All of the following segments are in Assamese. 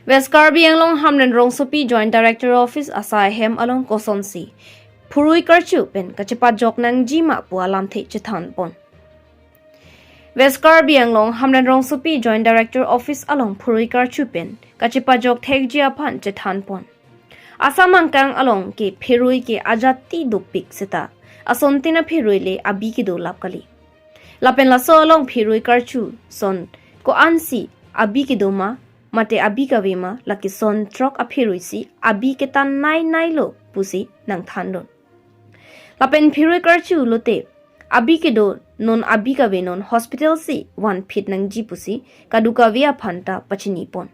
West Karbi Anglong Hamren Rongsopi Joint Director Office Asai Hem along Kosonsi Phurui Karchu pen kachipa jok nang jima pu alam the chithan pon. West Karbi Anglong Hamren Rongsopi Joint Director Office along Phurui Karchu pen kachipa jok thek jia phan chithan pon. Assam angkang along ke phirui ke ajati dupik sita asontina phirui le abi ki do lapkali. Lapen laso along phirui karchu son ko ansi abi ki doma mate abi kawima laki son trok a phirui si abi ke tan nai nai lo pusi nang thandon. Lapen phirui karchu lote abi ke do non abi kawe non hospital si one fit nang ji pusi kaduka via phanta pachini pon.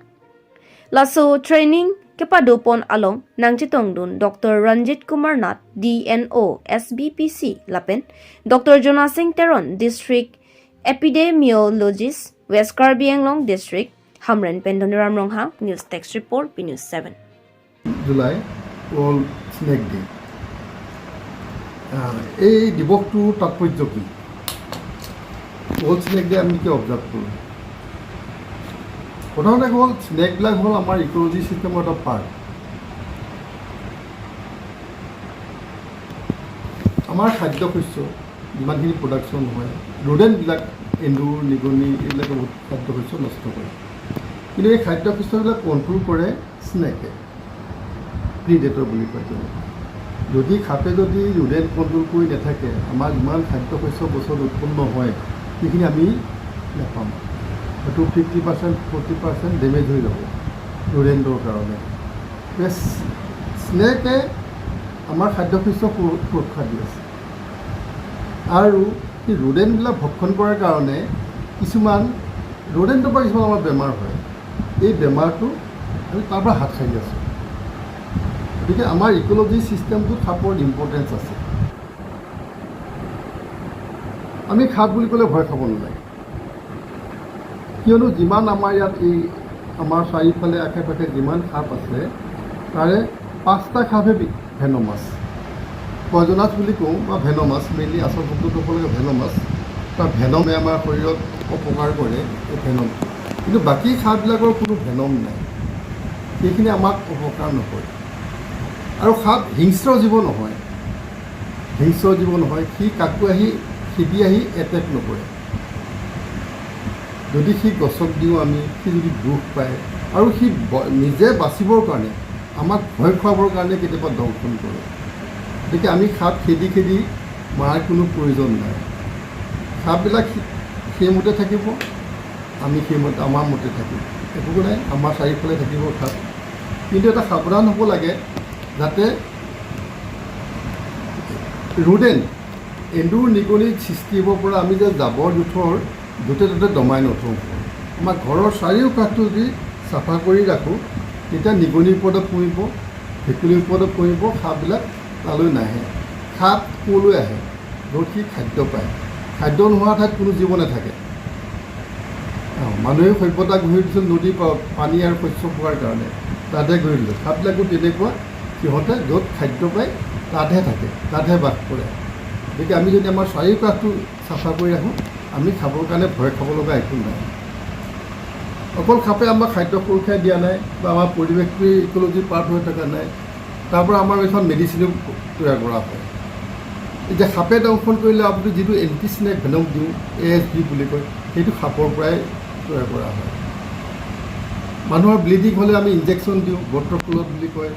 Laso training kepadopon along nangchitongdun Dr. Ranjit Kumar Nath DNO SBPC Lapen Dr. Jonasing Teron District Epidemiologist West Karbi Anglong District Hamren Pendoniram Rongha News Text Report P News 7. July world snack day. এই দিৱসটোৰ তাৎপৰ্য কি? ৱৰ্ল্ড স্নেক ডে আমি কিয় অবজাৰ্ভ কৰোঁ? প্ৰথমতে হ'ল, স্নেকবিলাক হ'ল আমাৰ ইক'লজি ছিষ্টেমৰ এটা পাৰ্ট। আমাৰ খাদ্য শস্য যিমানখিনি প্ৰডাকশ্যন হয়, ৰডেণ্টবিলাক, এন্দুৰ, নিগনি, এইবিলাকে বহুত খাদ্য শস্য নষ্ট কৰে। কিন্তু এই খাদ্য শস্যবিলাক কণ্ট্ৰল কৰে স্নেকে, প্ৰিডেটৰ বুলি কয় তেওঁলোকে। যদি সাপে যদি ৰোডেণ্ট কণ্ট্ৰল কৰি নাথাকে, আমাৰ যিমান খাদ্য শস্য বছৰত উৎপন্ন হয়, সেইখিনি আমি নাপাম। হয়তো 50%, 40% ডেমেজ হৈ যাব ৰোডেণ্টৰ কাৰণে। স্নেকে আমাৰ খাদ্য শস্য সুৰক্ষা দি আছে আৰু সেই ৰোডেণ্টবিলাক ভক্ষণ কৰাৰ কাৰণে কিছুমান ৰোডেণ্টৰ পৰা কিছুমান আমাৰ বেমাৰ হয়। এই বেমাৰটো আমি তাৰ পৰা হাত সাৰি আছোঁ। গতিকে আমাৰ ইক'লজি ছিষ্টেমটোত সাপৰ ইম্পৰ্টেঞ্চ আছে। আমি সাপ বুলি ক'লে ভয় খাব নালাগে, কিয়নো যিমান আমাৰ ইয়াত এই আমাৰ চাৰিওফালে আশে পাশে যিমান সাপ আছে, তাৰে পাঁচটা সাপহে ভেনমাছ, পয়জনাছ বুলি কওঁ বা ভেনমাছ। মেইনলি আচল শব্দটো হ'ব লাগে ভেনমাছ। তাৰ ভেনমে আমাৰ শৰীৰত অপকাৰ কৰে, এই ভেনম। কিন্তু বাকী সাপবিলাকৰ কোনো ভেনম নাই, সেইখিনি আমাক অপকাৰ নকৰে। আৰু সাপ হিংস্ৰ জীৱ নহয়, হিংস্ৰ জীৱ নহয়। সি কাকো আহি খেদি আহি এটেক নকৰে। যদি সি গছক দিওঁ আমি, সি যদি দুখ পায় আৰু সি নিজে বাচিবৰ কাৰণে, আমাক ভয় খুৱাবৰ কাৰণে কেতিয়াবা দংশন কৰে। গতিকে আমি সাপ খেদি খেদি মৰাৰ কোনো প্ৰয়োজন নাই। সাপবিলাক সেইমতে থাকিব, আমি সেইমতে আমাৰ মতে থাকিম, একো নাই। আমাৰ চাৰিওফালে থাকিব সাপ। কিন্তু এটা সাৱধান হ'ব লাগে যাতে ৰোডেণ্ট, এন্দুৰ, নিগনিৰ সৃষ্টি হ'ব পৰা আমি যে জাবৰ জোঁথৰ য'তে ত'তে দমাই নথওঁ। আমাৰ ঘৰৰ চাৰিওকাষটো যদি চাফা কৰি ৰাখোঁ, তেতিয়া নিগনিৰ উপদ্ৰৱ কমিব, ভেকুলীৰ উপদ্ৰৱ কমিব, সাপবিলাক তালৈ নাহে। সাপ ক'লৈ আহে? য'ত সি খাদ্য পায়। খাদ্য নোহোৱা ঠাইত কোনো জীৱ নাথাকে। মানুহে সভ্যতা গঢ়ি উঠিছিল নদীৰ পানী আৰু শস্য পোৱাৰ কাৰণে, তাতহে গঢ়ি উঠিছিল। সাপবিলাকো তেনেকুৱা, সিহঁতে য'ত খাদ্য পায় তাতহে থাকে, তাতহে বাস কৰে। গতিকে আমি যদি আমাৰ চাৰিওকাষটো চাফা কৰি ৰাখোঁ, আমি খাবৰ কাৰণে ভয় খাব লগা একো নাই। অকল সাপে আমাক খাদ্য সুৰক্ষা দিয়া নাই বা আমাৰ পৰিৱেশটোৱে ইক'লজিৰ পাৰ্ট হৈ থকা নাই, তাৰ পৰা আমাৰ কিছুমান মেডিচিনো তৈয়াৰ কৰা হয়। এতিয়া সাপে দংশন কৰিলে আপুনি যিটো এণ্টি স্নেক ভেনম দিওঁ, এএছভি বুলি কয়, সেইটো সাপৰ পৰাই তৈয়াৰ কৰা হয়। মানুহৰ ব্লিডিং হ'লে আমি ইনজেকশ্যন দিওঁ, বট্ৰকুলত বুলি কয়,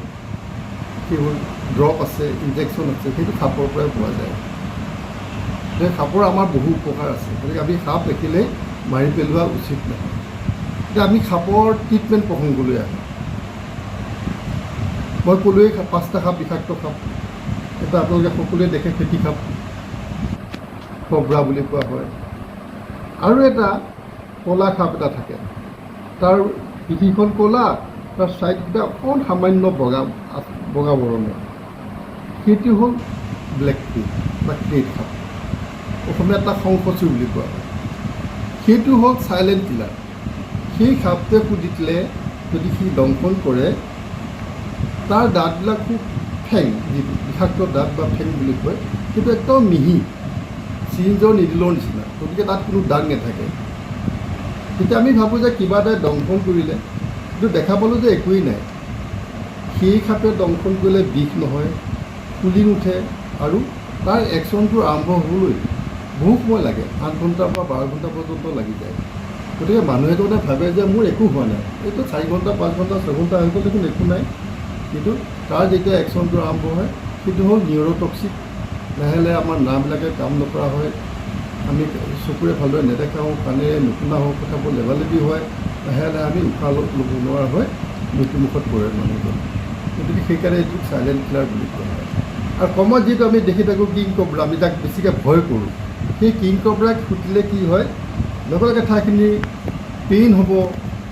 সেইবোৰ ড্ৰপ আছে, ইনজেকশ্যন আছে, সেইটো সাপৰ পৰাই পোৱা যায়। গতিকে সাপৰ আমাৰ বহু উপকাৰ আছে। গতিকে আমি সাপ দেখিলেই মাৰি পেলোৱা উচিত নহয়। এতিয়া আমি সাপৰ ট্ৰিটমেণ্ট প্ৰসংগলৈ আহোঁ। মই ক'লোৱেই পাঁচটা সাপ বিষাক্ত সাপ। এটা আপোনালোকে সকলোৱে দেখে, ফেটি সাপ, কব্ৰা বুলি কোৱা হয়। আৰু এটা ক'লা সাপ এটা থাকে, তাৰ পিঠিখন ক'লা, তাৰ ছাইডকেইটা অকণ সামান্য বগা বগা বৰণৰ। সেইটো হ'ল ব্লেক ক্ৰেট বা ক্ৰেট সাপ, অসমীয়াত তাক শংখচূড় বুলি কোৱা হয়। সেইটো হ'ল চাইলেণ্ট কিলাৰ। সেই সাপটোৱে খুটিলে যদি সি দংশন কৰে, তাৰ দাঁতবিলাক খুব ফেং, যিটো বিষাক্ত দাঁত বা ফেং বুলি কয়, সেইটো একদম মিহি, চিৰিঞ্জৰ নিডিলৰ নিচিনা। গতিকে তাত কোনো দাগ নাথাকে। তেতিয়া আমি ভাবোঁ যে কিবা এটাই দংশন কৰিলে কিন্তু দেখা পালোঁ যে একোৱেই নাই। সেই সাপে দংশন কৰিলে বিষ নহয়, ফুলি নুঠে আৰু তাৰ একশ্যনটো আৰম্ভ হ'বলৈ বহু সময় লাগে, 8 ঘণ্টাৰ পৰা 12 ঘণ্টা পৰ্যন্ত লাগি যায়। গতিকে মানুহে মানে ভাবে যে মোৰ একো হোৱা নাই, এইটো 4 ঘণ্টা, 5 ঘণ্টা, 6 ঘণ্টা হৈ গ'ল দেখোন, একো নাই। কিন্তু তাৰ যেতিয়া একশ্যনটো আৰম্ভ হয়, সেইটো হ'ল নিউৰ'টক্সিক। লাহে লাহে আমাৰ নাৰ্ভবিলাকে কাম নকৰা হয়, আমি চকুৰে ভালদৰে নেদেখাওঁ, কাণেৰে নুশুনা হওঁ, কথাবোৰ লেবালেবি হয়, লাহে লাহে আমি উশাহ ল'ব নোৱাৰা হৈ মৃত্যুমুখত পৰে মানুহজন। গতিকে সেইকাৰণে এইটোক চাইলেণ্ট কিলাৰ বুলি কোৱা হয়। আৰু কমত যিটো আমি দেখি থাকোঁ কিং কব্ৰা, আমি যাক বেছিকৈ ভয় কৰোঁ, সেই কিং কব্ৰাক খুটিলে কি হয়? লগে লগে ঠাইখিনি পেইন হ'ব,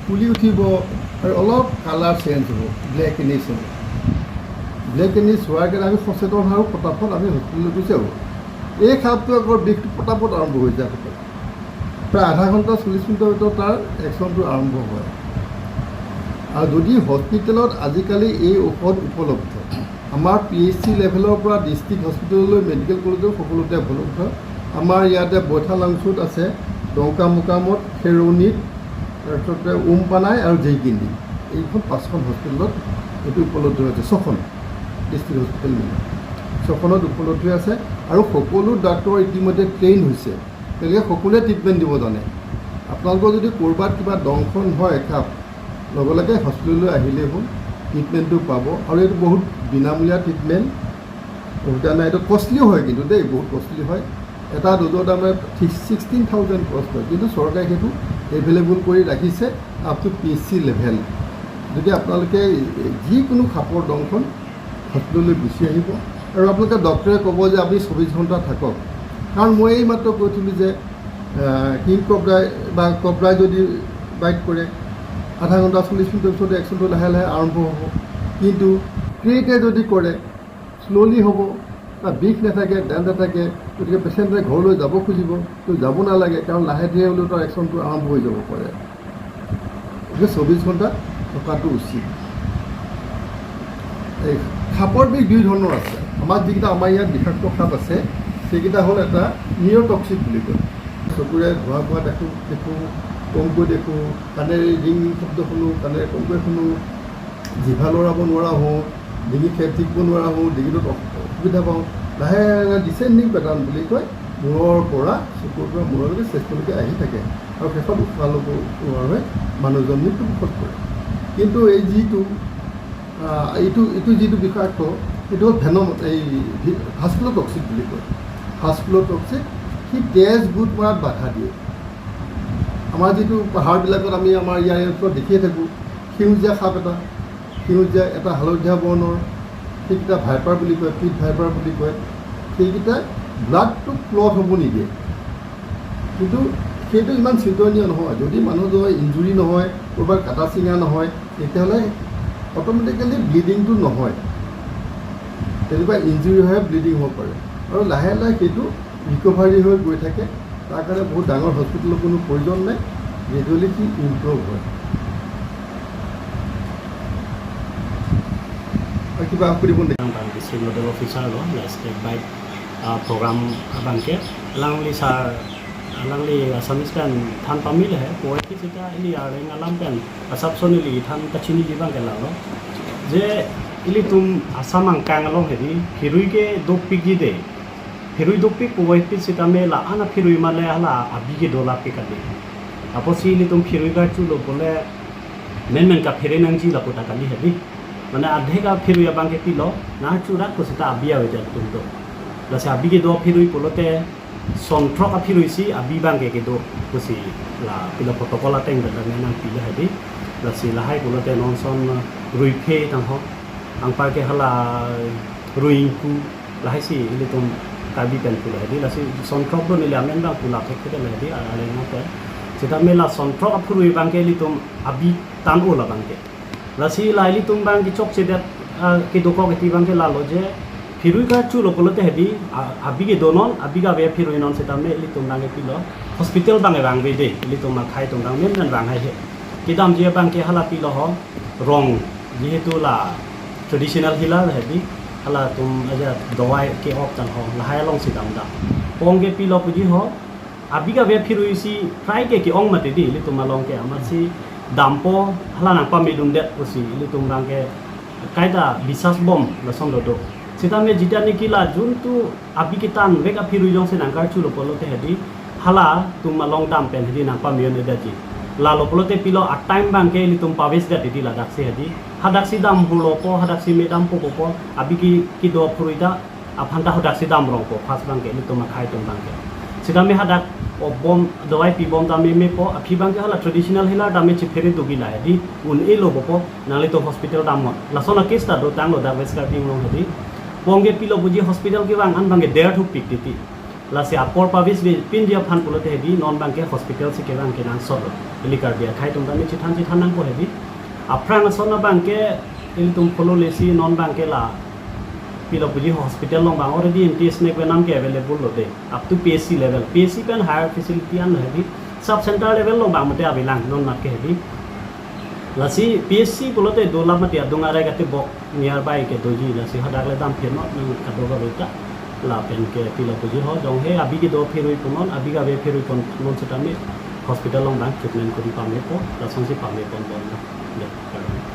ফুলি উঠিব আৰু অলপ কালাৰ চেঞ্জ হ'ব, ব্লেকনিছ হ'ব। ব্লেকনিছ হোৱাৰ কাৰণে আমি সচেতন আৰু পটাপট আমি হস্পিটেললৈ গুচি আহোঁ। এই সাপটো আকৌ বিষটো পটাপট আৰম্ভ হৈ যায়। প্ৰায় আধা ঘণ্টা, 40 মিনিটৰ ভিতৰত তাৰ একশ্যনটো আৰম্ভ হয়। আৰু যদি হস্পিটেলত আজিকালি এই ঔষধ উপলব্ধ, আমাৰ পিএইচচি লেভেলৰ পৰা ডিষ্ট্ৰিক্ট হস্পিটেললৈ, মেডিকেল কলেজৰ সকলোতে উপলব্ধ। আমাৰ ইয়াতে বৈঠালাংচুত আছে, ডংকা মুকামত, খেৰণিত, তাৰপিছতে উমপানাই আৰু জেইকিন্দি, এইখন পাঁচখন হস্পিটেলত এইটো উপলব্ধ হৈছে। ছখন ডিষ্ট্ৰিক্ট হস্পিটেল মিলি ছখনত উপলব্ধ হৈ আছে। আৰু সকলো ডাক্তৰ ইতিমধ্যে ট্ৰেইন হৈছে, তেওঁলোকে সকলোৱে ট্ৰিটমেণ্ট দিব জানে। আপোনালোকৰ যদি ক'ৰবাত কিবা দংশন হয় সাপ, লগে লগে হস্পিটেললৈ আহিলেই হ'ল, ট্ৰিটমেণ্টটো পাব। আৰু এইটো বহুত বিনামূলীয়া ট্ৰিটমেণ্ট, অসুবিধা নাই। এইটো কষ্টলিও হয় কিন্তু দেই, বহুত কষ্টলি হয়। এটা ড'জৰ দাম 16,000 কষ্ট হয়, কিন্তু চৰকাৰে সেইটো এভেইলেবল কৰি ৰাখিছে আপ টু পিএইচচি লেভেল। যদি আপোনালোকে যিকোনো সাপৰ দংশন, হস্পিটেললৈ গুচি আহিব আৰু আপোনালোকে ডক্টৰে ক'ব যে আপুনি 24 ঘণ্টা থাকক। কাৰণ মই এইমাত্ৰ কৈছিলোঁ যে কিং কব্ৰাই বা কব্ৰাই যদি বাইট কৰে, আধা ঘণ্টা, 40 মিনিটৰ পিছত একশ্যনটো লাহে লাহে আৰম্ভ হ'ব। কিন্তু ক্ৰেইটে যদি কৰে, শ্ল'লি হ'ব বা বিষ নাথাকে, ডেন নাথাকে। গতিকে পেচেণ্টে ঘৰলৈ যাব খুজিব, কিন্তু যাব নালাগে, কাৰণ লাহে ধীৰে হ'লেও তাৰ একশ্যনটো আৰম্ভ হৈ যাব পাৰে। গতিকে 24 ঘণ্টা থকাটো উচিত। এই সাপৰ বিষ দুই ধৰণৰ আছে। আমাৰ যিকেইটা আমাৰ ইয়াত বিষাক্ত সাপ আছে, সেইকেইটা হ'ল এটা নিউৰ'টক্সিক বুলি কয়। চকুৰে ধোঁৱা ধোঁৱা দেখোঁ দেখোঁ কমকৈ দেখোঁ, কাণেৰে ৰিং শব্দ শুনো, কাণেৰে কমকৈ শুনো, জিভা লৰাব নোৱাৰা হওঁ, ডিঙি খেপ থাকিব নোৱাৰা হওঁ, ডিঙিটোত অসুবিধা পাওঁ। লাহে লাহে ডিচেণ্ডিং পেটাৰ্ণ বুলি কয়, মূৰৰ পৰা, চকুৰ পৰা মূৰলৈকে, চেষ্টলৈকে আহি থাকে আৰু শেষত উশাহ ল'ব নোৱাৰা হৈ মানুহজন মৃত্যুমুখত পৰে। কিন্তু এই যিটো এইটো এইটো যিটো বিষাক্ত, সেইটো হ'ল ভেনম, এই ভাস্কুলোটক্সিক বুলি কয়। ভাস্কুলোটক্সিক, সি তেজ গোট মৰাত বাধা দিয়ে। আমাৰ যিটো পাহাৰবিলাকত আমি আমাৰ ইয়াৰ ওচৰত দেখিয়ে থাকোঁ, সেউজীয়া সাপ এটা, সেউজীয়া এটা হালধীয়া বৰ্ণৰ, সেইকেইটা ভাইপাৰ বুলি কয়, পিট ভাইপাৰ বুলি কয়। সেইকেইটা ব্লাডটো ক্লট হ'ব নিদিয়ে। কিন্তু সেইটো ইমান চিন্তনীয় নহয়। যদি মানুহজনৰ ইঞ্জুৰি নহয়, ক'ৰবাত কাটা চিঙা নহয়, তেতিয়াহ'লে অট'মেটিকেলি ব্লিডিংটো নহয়। তেনেকুৱা ইঞ্জুৰি হৈ ব্লিডিং হ'ব পাৰে আৰু লাহে লাহে সেইটো ৰিকভাৰী হৈ গৈ থাকে। তাৰ কাৰণে বহুত ডাঙৰ হস্পিটেলৰ কোনো প্ৰয়োজন নাই, গ্ৰেজুৱেলি সি ইম্প্ৰুভ হয়। আৰু কিবা সুধিব নেকি? Bang district nodal officer lo la snake bite program bangke langli sar langli Assamese pen than pamil he poi ki sita ili areng alam pen asap soni li than kachini li bangke la lo je ili tum Assam ang kang long hedi phirui ke dok pik ji de phirui dok pik poi pi sita me la ana phirui male hala abi ke dola pi kali aposi ili tum phirui ga chu lo bole men men ka phire nang ji la kota kali hedi মানে আধে ka phirui abang ke pilo na chura ko sita abia we ja tum do la sa abi ke do phirui polote sontro ka phirui si abi bang ke do ko si la pilo protocol la teng da na nang pilo hedi la si la hai polote non son rui phe tang ho ang par ke hala rui ku la hai si ile tum karbi pen pula hedi la si sontro do ni la men bang pula thek ke la hedi ale na te sita me la sontro ka phirui bang ke li tum abi tan o la bang ke la si la ili tum bang ki chok che det ki doko ke ti bang ke la lo je phirui ka chu lo polote hedi abi ke donon abi ga be phirui non seta me ili tum bang ke pi lo hospital bang e bang be de ili tum ma khai tum bang men men bang hai he ki dam je bang ke hala pi lo ho rong যেহেতু la traditional healer hedi hala tum aja dawai ke op tan ho la hai long si dam da pong ke pi lo puji ho abi ga be phirui si try ke ki ong ma te di ili tum ma long ke amar si Dampo hala nang pami lundet usi ili tum rangke kaida bisas bom lason dodo sitame jita nikila juntu abi kitan vek aphiru jong se nangkar chulo polote hedi hala tum long dam pen hedi nang pami yone daji la lo polote pilo a time bangke ili tum pawes da didi la daksi hedi hadaksi dam hulo po hadaksi me dam po po abi ki ki do phuruida aphanta hadaksi dam rong po fast bangke ili tum khai tum bangke sitame hadak o bom dawai pi bom dame me po aphi bangke hala traditional healer dame chifere dugi la hedi un e lo po nale to hospital dam lasona kesta do tang lo da west karbi long hedi bongge pilo buji hospital ki bang an bangke der thuk pik titi lasi apor pabis pin dia phan pulote hedi non bangke hospital si ke bangke nang solo ili karbi khai tum dame chithan chithan nang po hedi aprang sona bangke ili tum pholo lesi non bangke la pilo buji hospital long bang already anti snake venom ke available lo de up to PSC level PSC pen higher facility an hedi sub center level long bang mate abilang non mat ke hedi lasi PSC pulote dola mate adunga ra gate bok near by ke doji lasi hadak le dam phenot nang kado ga beta la pen ke pilo buji ho jong he abi ke do pherui punon abi ga be pherui pon non setame hospital long bang treatment kori pame po lason si pame pon bon na.